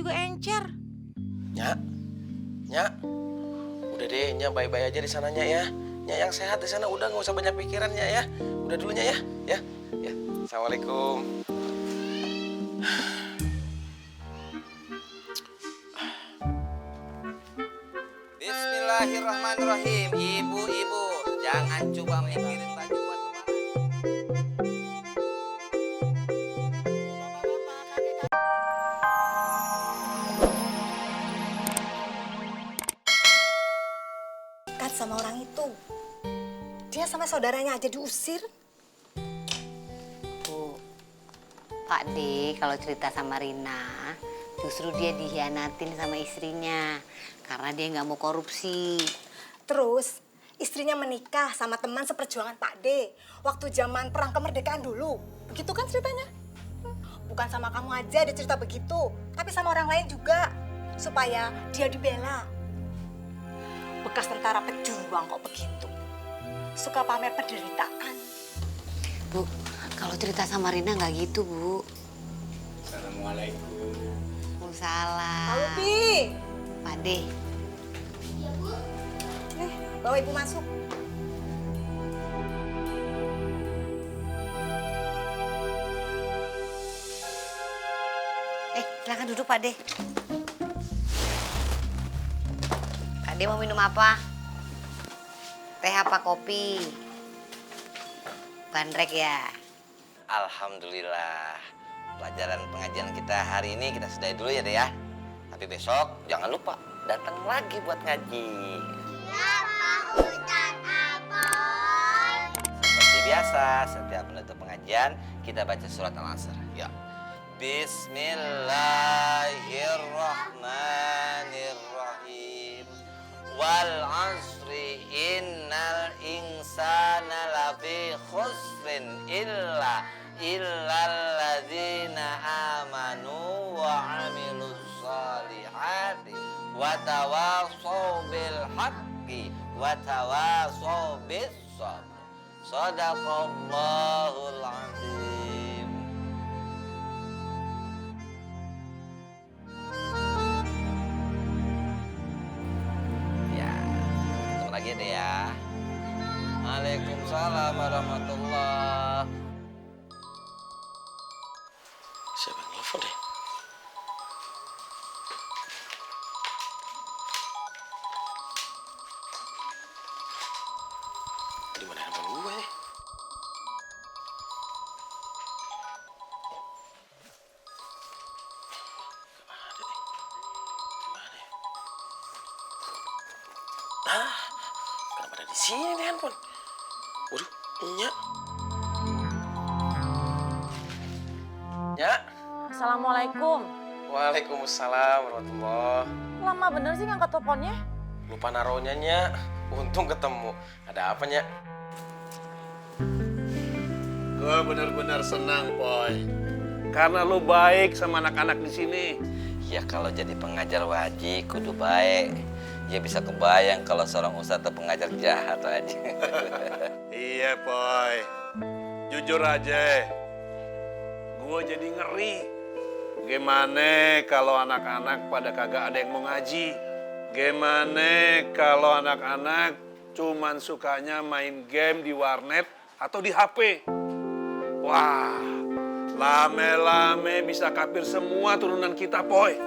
juga encer. Nya, Nya, udah deh, Nya bye-bye aja di sananya ya. Nya yang sehat di sana, udah nggak usah banyak pikirannya ya. Udah dulunya ya, ya. Assalamualaikum. Bismillahirrahmanirrahim. Ibu-ibu, jangan coba mikirin baju buat lebaran. Kan sama orang itu. Dia sama saudaranya aja diusir. Bu, Pak D kalau cerita sama Rina, justru dia dihianatin sama istrinya karena dia nggak mau korupsi. Terus istrinya menikah sama teman seperjuangan Pak D waktu zaman perang kemerdekaan dulu. Begitu kan ceritanya? Bukan sama kamu aja dia cerita begitu, tapi sama orang lain juga. Supaya dia dibela. Bekas tentara pejuang kok begitu. Suka pamer penderitaan. Bu, kalau cerita sama Rina nggak gitu, Bu. Assalamualaikum. Waalaikumsalam. Halo, Bi. Pak D. Bawa ibu masuk. Silakan duduk, Pak D. Pak D mau minum apa? Teh apa kopi? Bandrek ya? Alhamdulillah. Pelajaran pengajian kita hari ini kita sudahi dulu ya, Deh ya. Tapi besok jangan lupa datang lagi buat ngaji. Seperti biasa, setiap menutup pengajian kita baca surat Al-Asr. Ya. Bismillahirrahmanirrahim. Wal 'asri innal insana lafi khusrin illal ladzina amanu wa 'amilus shalihati wa tawashaw bil haqqi wa tawashaw bis sabr. Shadaqallahul 'azim. Lagi deh ya. Waalaikumsalam warahmatullah. Siapa yang nelfon deh? Di mana handphone gue? Gak ada nih. Gimana ya? Kenapa ada di sini nih handphone? Waduh, Nya. Nya. Assalamualaikum. Waalaikumsalam warahmatullah. Lama bener sih ngangkat teleponnya? Lupa naruhnya, Nya. Untung ketemu. Ada apa, Nya? Gue bener-bener senang, Boy. Karena lu baik sama anak-anak di sini. Ya kalau jadi pengajar wajib kudu baik. Ya bisa kebayang kalau seorang ustadz atau pengajar jahat aja. Iya, Boy. Jujur aja, gue jadi ngeri. Gimana kalau anak-anak pada kagak ada yang mau ngaji? Gimana kalau anak-anak cuman sukanya main game di warnet atau di HP? Wah, lame-lame bisa kafir semua turunan kita, Boy.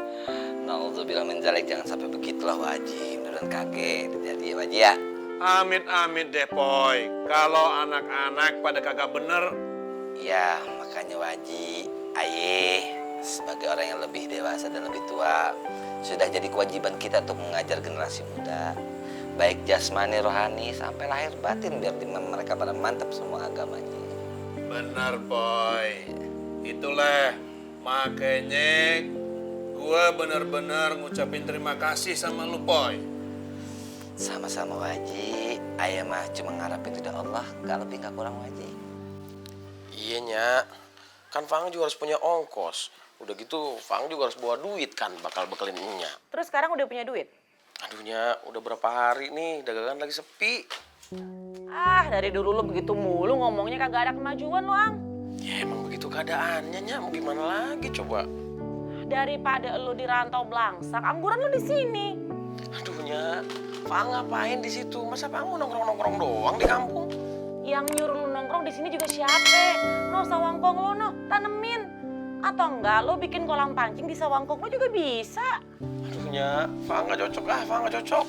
Nauzubillah min dzalik, jangan sampai begitulah wajib. Beneran kaget terjadi ya wajib ya. Amit-amit deh, Boy. Kalau anak-anak pada kagak bener. Ya makanya wajib ayah sebagai orang yang lebih dewasa dan lebih tua sudah jadi kewajiban kita untuk mengajar generasi muda, baik jasmani rohani sampai lahir batin, biar mereka pada mantap semua agamanya. Bener, Boy. Itulah makanya gue bener-bener ngucapin terima kasih sama lu, Boy. Sama-sama wajib. Ayah mah cuma ngarapin tidak Allah, gak lebih gak kurang wajib. Iya, Nya. Kan Fang juga harus punya ongkos. Udah gitu, Fang juga harus bawa duit kan, bakal bekelin Nya. Terus sekarang udah punya duit? Aduh, Nya, udah berapa hari nih, dagangan lagi sepi. Dari dulu lu begitu mulu ngomongnya kagak ada kemajuan lu, Ang. Ya emang begitu keadaannya, Nya. Mau gimana lagi coba? Daripada lu di rantau belangsak, angguran lu di sini. Aduh, Nya. Faang ngapain di situ? Masa Faang mau nongkrong-nongkrong doang di kampung? Yang nyuruh lu nongkrong di sini juga siapa? No, sawangkong lu no, tanemin. Atau enggak, lu bikin kolam pancing di sawangkong lu juga bisa. Aduh, Nya. Faang nggak cocok ah, Faang nggak cocok.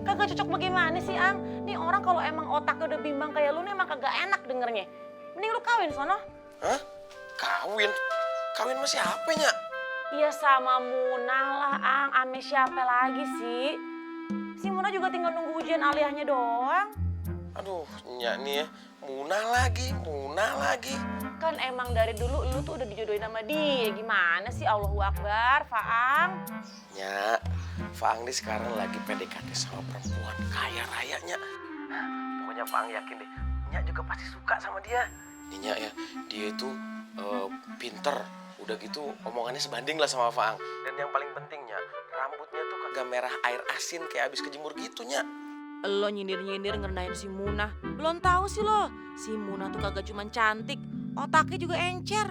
Kagak cocok bagaimana sih, Ang? Nih orang kalau emang otaknya udah bimbang kayak lu nih emang kagak enak dengernya. Mending lu kawin sono. Hah? Kawin? Kawin sama siapa, Nya? Iya sama Munah lah, Ang. Ame siapa lagi sih? Si Munah juga tinggal nunggu ujian aliyahnya doang. Aduh, Nya nih ya. Munah lagi. Kan emang dari dulu lu tuh udah dijodohin sama dia. Gimana sih? Allahu Akbar, Faang. Nya, Faang nih sekarang lagi PDKT sama perempuan kaya raya, Nya. Pokoknya Faang yakin deh, Nya juga pasti suka sama dia. Nih, Nya ya, dia itu pinter. Udah gitu omongannya sebanding lah sama Faang. Dan yang paling pentingnya, rambutnya tuh kagak merah air asin kayak abis kejemur gitu, Nya. Lo nyindir-nyindir ngerendahin si Munah. Belum tahu sih lo, si Munah tuh kagak cuman cantik, otaknya juga encer.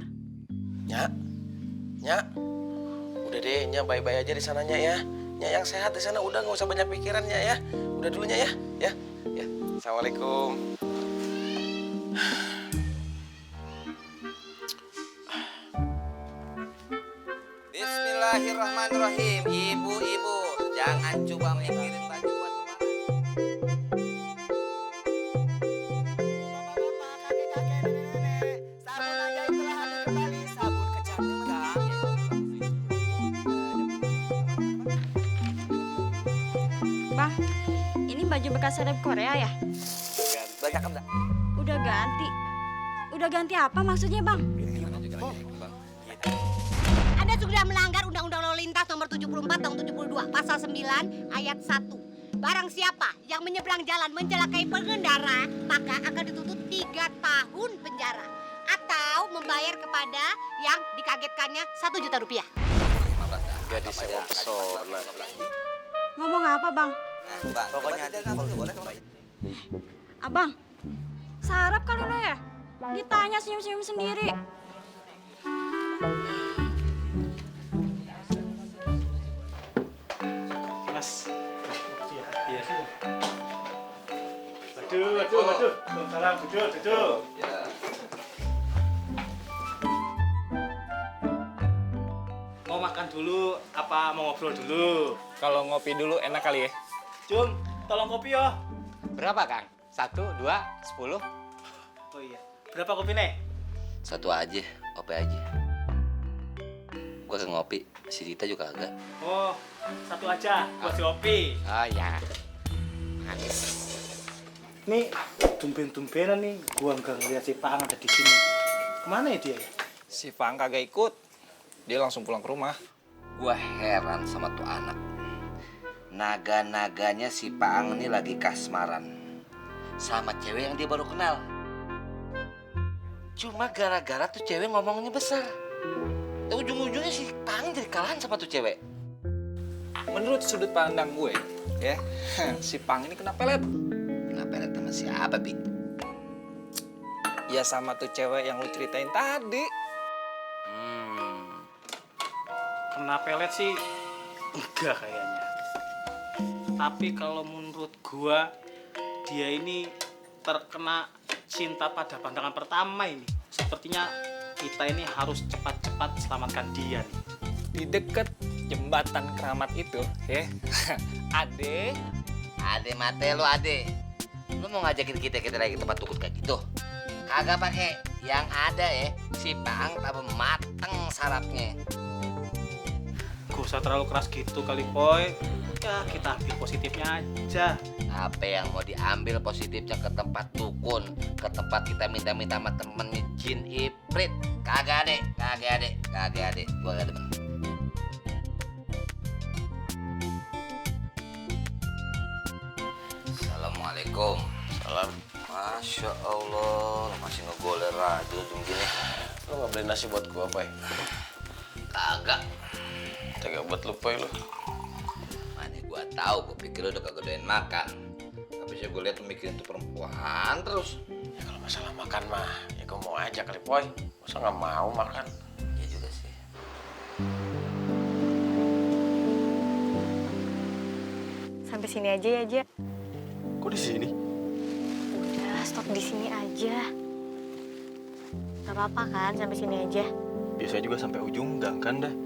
Nya, udah deh, Nya bye-bye aja di sananya ya. Nya yang sehat di sana, udah nggak usah banyak pikirannya ya. Udah dulunya ya. Assalamualaikum. Bismillahirrahmanirrahim. Ibu-ibu, jangan coba mikirin baju buat lebaran. Bapak-bapak, kakek-kakek, nenek-nenek, sabun ajaib telah hadir kembali, sabun kecantikan. Bang, ini baju bekas seleb Korea ya? Banyak enggak? Udah ganti. Udah ganti apa maksudnya, Bang? Anda sudah melanggar Undang-Undang Lalu Lintas nomor 74 tahun 72 pasal 9 ayat 1. Barang siapa yang menyeberang jalan mencelakai pengendara maka akan dituntut 3 tahun penjara atau membayar kepada yang dikagetkannya 1 juta rupiah. Gadis yang mempesona. Ngomong apa, Bang? Pokoknya boleh. Abang, sarap kali lo ya? Ditanya senyum-senyum sendiri. Mas. Iya. Waduh. Salam, duduk. Mau makan dulu apa mau ngobrol dulu? Kalau ngopi dulu enak kali ya. Jum, tolong kopi yo. Berapa, Kang? 1, 2, 10? Oh iya. Berapa kopi nih? Satu aja, ope aja. Gua ke ngopi, si Rita juga agak. Oh, satu aja buat si kopi. Oh ya. Manis. Nih, tumben-tumbenan nih, gua nggak ngeliat si Paang ada di sini. Kemana ya dia? Si Fang kagak ikut. Dia langsung pulang ke rumah. Gua heran sama tuh anak. Naga-naganya si Paang ini lagi kasmaran sama cewek yang dia baru kenal. Cuma gara-gara tuh cewek ngomongnya besar. Ujung-ujungnya si Paang jadi kalahan sama tuh cewek. Menurut sudut pandang gue, ya, si Pang ini kena pelet. Kenapa pelet sama siapa, Bi? Ya sama tuh cewek yang lu ceritain tadi. Kena pelet sih enggak kayaknya. Tapi kalau menurut gua dia ini terkena cinta pada pandangan pertama ini. Sepertinya kita ini harus cepat-cepat selamatkan dia nih. Di deket jembatan keramat itu, ya. Ade. Ade mate lu, Ade. Lu mau ngajakin kita lagi ke tempat tukut kayak gitu? Kagak pakai. Yang ada ya, si Paang tambah mateng sarapnya. Gak usah terlalu keras gitu kali, Boy. Ya, kita ambil positifnya aja. Apa yang mau diambil positifnya ke tempat dukun, ke tempat kita minta-minta sama temennya jin iprit? Kagak ada. Gua gak demen. Assalamualaikum. Salam. Masya Allah, masih ngegoler aja jam gini. Lo nggak beli nasi buat gua, Pai? Kagak. Tega buat lu, Pai, lu. Mana gua tahu, gua pikir lu udah kagak doyan makan. Tapi sih gua lihat lu mikirin tuh perempuan terus. Ya kalau masalah makan mah, ya gua mau aja kali, Pai. Masa nggak mau makan? Ya juga sih. Sampai sini aja ya, Ja. Kok di sini? Udah, stop di sini aja. Gak apa-apa kan, sampai sini aja. Biasanya juga sampai ujung gang kan dah.